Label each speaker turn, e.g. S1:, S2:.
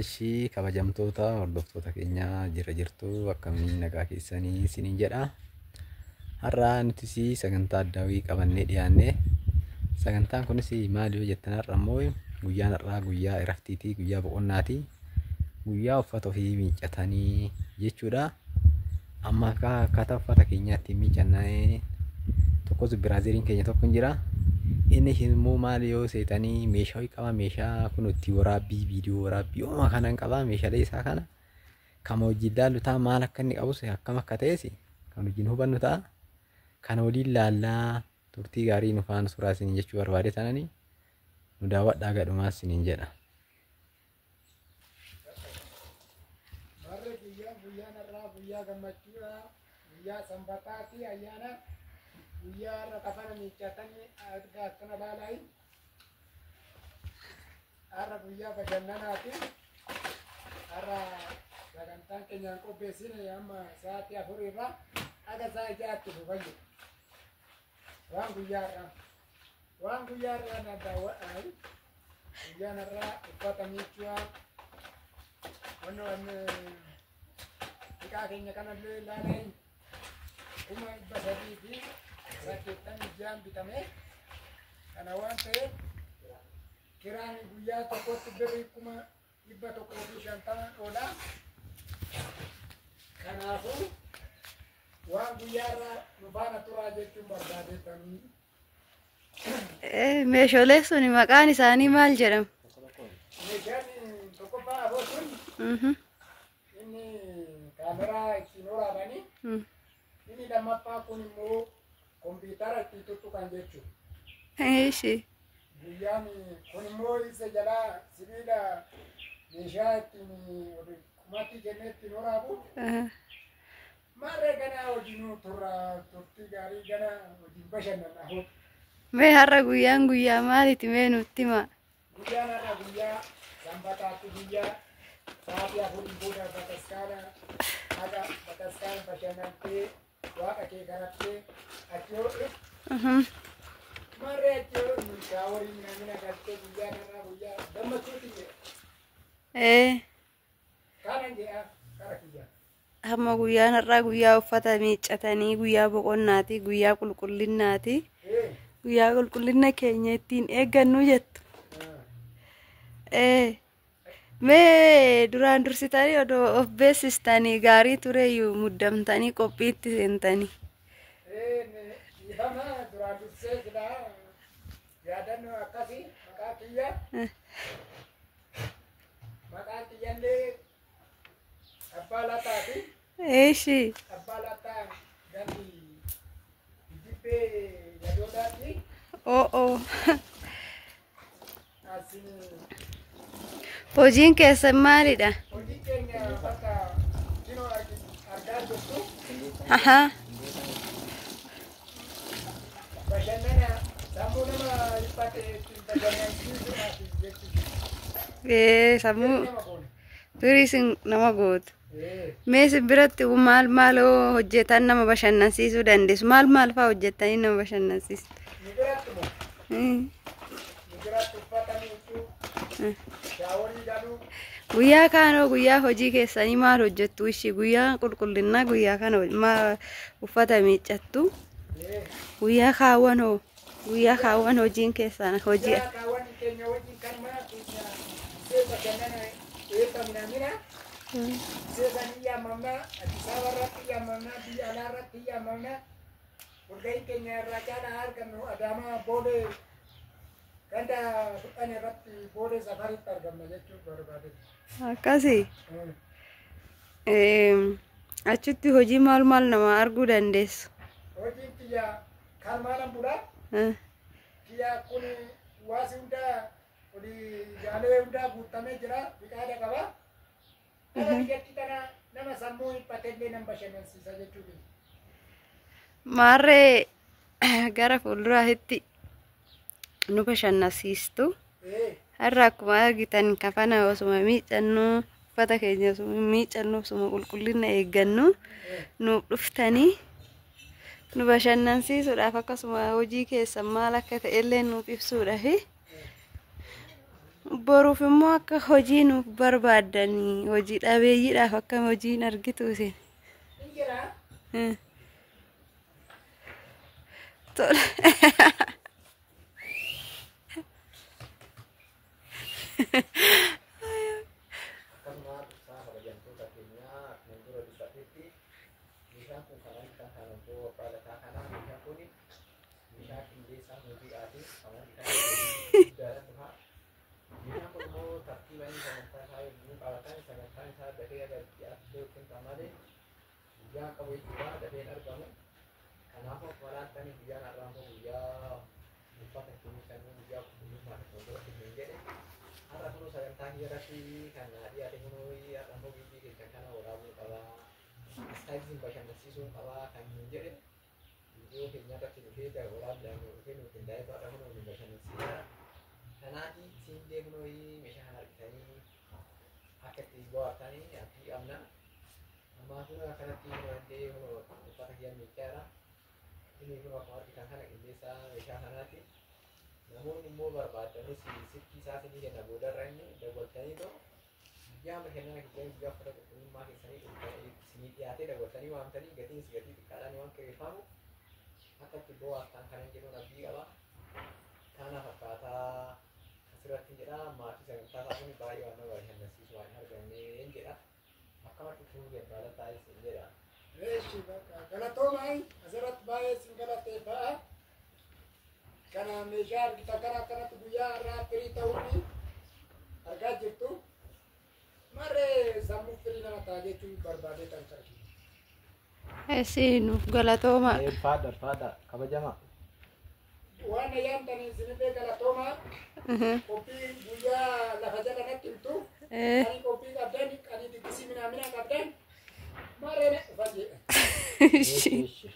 S1: Eshi kabajamtoota hordoftoota keenya jira jirtu akkamiin nagaa keessanii isiniin jedha. Har'a nutis sagantaa addaawii qabannee dhiyaanne. Sagantaan kunis maali yoo jettan har'a immoo guyyaan har'aa guyyaa iraftiiti, guyyaa boqonnaati. Guyyaa uffata ofii miiccatanii jechuudha. Amma akkaataa uffata keenyaatti miiccannee tokkos biraaziliin keenya tokko hin jira. Inni immoo maali yoo seetanii meeshaa wayii qaba, meeshaa kun itti waraabbii viidiyoo waraabbii homaa kana hin qaba, meeshaalee isaa kana kan wajjin ilaallu ta'a, maal akka inni qabus akkam akka ta'es kan wajjin hubannu ta'a. Kana waliin laallaa turtii gaarii nu faana suuraa isiniin jechuu barbaade tananii nu daawwadhaa gadhumaa isiniin jedha.
S2: Barri guyyaa guyyaan har'aa guyyaa gammachuudha. Guyyaa sanbataati ayyaana. Guyyaa har'a kafana miiccatanii erga akkana laalaayi. Har'a guyyaa bashannanaati. Har'a sagantaan keenyaan qopheessine amma sa'aatii 4 irraa haga sa'a 6tti fufa jiru. Waan guyyaa har'aa. Waan guyyaa har'aa na daawwadhaa. Guyyaan har'aa uffata miiccuu wanno dhiqaa keenya kanallee ilaalaa 386,000 bitame. Kana waan ta'eef kiraan guyyaa tokkotti birrii 150,000 oola. Kanaafuu waan guyyaa irraa nu faana turaa jechuun barbaadettanii.
S3: Meeshaalee sun maqaan isaanii maal jedhamu?
S2: Meeshaan tokkoffaa afoo sun inni kaameraa ittiin waraabanii, inni lammaffaa kun immoo kompiitara ittiin tuttuqan jechuudha.
S3: Ishi.
S2: Guyyaan kun immoo isa jalaa sibiila meeshaa ittiin qumatti kennee ittiin waraabu. Maarree ganaa wajjin turra, turtii gaarii gana wajjin bashannana.
S3: Mee har'a guyyaan guyyaa maaliiti mee nutti himaa?
S2: Guyyaan har'a guyyaa sanbataatti, guyyaa sa'aatii 4 booda bataskaana haga bataskaana bashannantee waaqa kee kadhattee achi yoo dhuftu. Maarree achi yoo shaaworii namina galtee guyyaan har'aa guyyaa gammachuuti jedha. Kanan jedha kara kiyyaa.
S3: Hamma guyyaan har'aa guyyaa uffata miiccatanii, guyyaa boqonnaati, guyyaa qulqullinnaati. Guyyaa qulqullina keenya ittiin eeggannu jettu. Mee duraan dursitanii odoo of beeksistanii gaarii tureyyuu muddamtanii qophiitti seentanii.
S2: Dhiifama, duraan dursee silaa yaadannoo akkasii maqaa kiyya. Maqaan kiyyallee Abbaa Lataati.
S3: Ishi.
S2: Abbaa Lataa gandi Dibbee Yadootaati.
S3: Oo.
S2: Asin
S3: Hojiin keessan maalidha?
S2: Hojii keenya bakka kinoo argaa jirtu.
S3: Ahaa.
S2: Bashannana sammuu nama dhiphate ittiin bashannansiisuudhaaf jechuudha.
S3: Sammuu
S2: nama goona.
S3: Firii isin nama gootu. Mee isin biratti maal maal hojjetan nama bashannansiisuu dandeessu? Maal maal fa'aa hojjettanii nama bashannansiisu?
S2: Nu biratti moo? Nu biratti uffata miiccuu, shaaworii galuu.
S3: Guyyaa kaanoo guyyaa hojii keessanii maal hojjettu ishii? Guyyaa qulqullinnaa guyyaa kana maal uffata miiccattu? Guyyaa kaawwan hoo? Guyyaa kaawwan hojiin keessan hojii.
S2: Guyyaa kaawwan keenya wajjin kan mana keenya isee bashannana eebba minaamina. Isee sanii yaamamna, Addis Ababa irratti yaamamna, biyya alaa irratti yaamamna. Walga'iin keenya irraa caalaa argamnu Adaamaa Boolee ganda 10 irratti Boolee safaritti argamna jechuun barbaade.
S3: Akkasii. Achitti hojii maal maal nama arguu dandeessu?
S2: Hojiin kiyya kan maalan bulaa? Kiyya kun waasi hundaa olii jaalee hundaa guutamee jira, biqaada qaba. Nama biyyattii tana nama sammuu dhiphatellee nan bashannansiisa jechuudha.
S3: Maarree gara fuulduraatti nu bashannansiistu. Har'a akkuma argitan kafana osuma miiccannu, uffata keenya osuma miiccannu, osuma qulqullina eeggannu nuuf dhuftanii nu bashannansiisuudhaaf, akkasuma hojii keessan maal akka ta'ellee nuuf ibsuudhaaf. Boruuf immoo akka hojii nuuf barbaaddanii hojii dhabeeyyiidhaaf akka hojiin argitu isin.
S2: Hin jiraa?
S3: Tole.
S1: Akkasuma ibsaa kabajamtoota keenyaa akkuma dura dubbatetti meeshaan kun kan harka kan obbo Warqaalataa kanaa meeshaan kun meeshaa qindeessaa muuziqaati. Kan harka guddaadhaan dhufa. Meeshaan kun immoo tartiiba inni sagantaa isaa yommuu qabatan sagantaan isaa dafee aga dhiyaatu yookiin ta'a malee guyyaa qabu jechuudha dafee hin argamu. Kanaafuu akkuma laaltanii guyyaan har'aa immoo guyyaa uffata ittiin miiccannuu guyyaa qulqullummaa kan fuulduratti hin jedhe. Har'a kunuu sagantaa kiyya irratti kan dhiyaate kunuu har'a immoo giiftii keessan kana waraabuu qaba. Istaayilisiin bashannansiisuu qaba kan hin jedhe. Viidiyoo keenya irratti dhufee waraabdhaan dhufee nuuf qindaa'ee har'a kunuu nu bashannansiisa. Kanaaf isinillee kunuu meeshaa kana argitanii akka itti bohaartanii abdii qabna. Ammaa kun akkanatti danda'ee uffata kiyya miiccaadha. Inni kun akkuma argitan kana qindeessaa meeshaa kanaati. Namoonni immoo barbaadanis silkii isaa isinii kenna boodarra inni dawwaltanii too guyyaa bashannana keessanii guyyaa uffata qulqullummaa keessanii isinii dhiyaatee dawwaltanii waamtanii gatiinis gatii xiqqaadhaan waan kireeffamu akka itti bohaartan kanan jedhuun abdii qaba. Kana fakkaataa asirratti jedha maatii sagantaa isaa kun baay'ee waan nama bashannansiisu waan arganneen jedha. Akkamatti turuu jabbaalataa isin jedha.
S2: Eeshi bakka galatoomaa asirratti baay'ee isin galateeffadha. Kana meeshaa argitan kana akkanatti guyyaa har'aa firii ta'uun argaa jirtu. Marree sammuu firii nama ta'a jechuun barbaadee tan argina.
S3: Isin nuuf galatooma.
S1: Ulfaadha ulfaadha kabajamaa.
S2: Waan ayyaantanii isinillee galatoomaa qophii guyyaa lafa jala natti himtu. Kan qophii qabdan, kan diggisii minaamina qabdan. Marree dhufa jedha.
S3: Ishi.
S1: Ishi.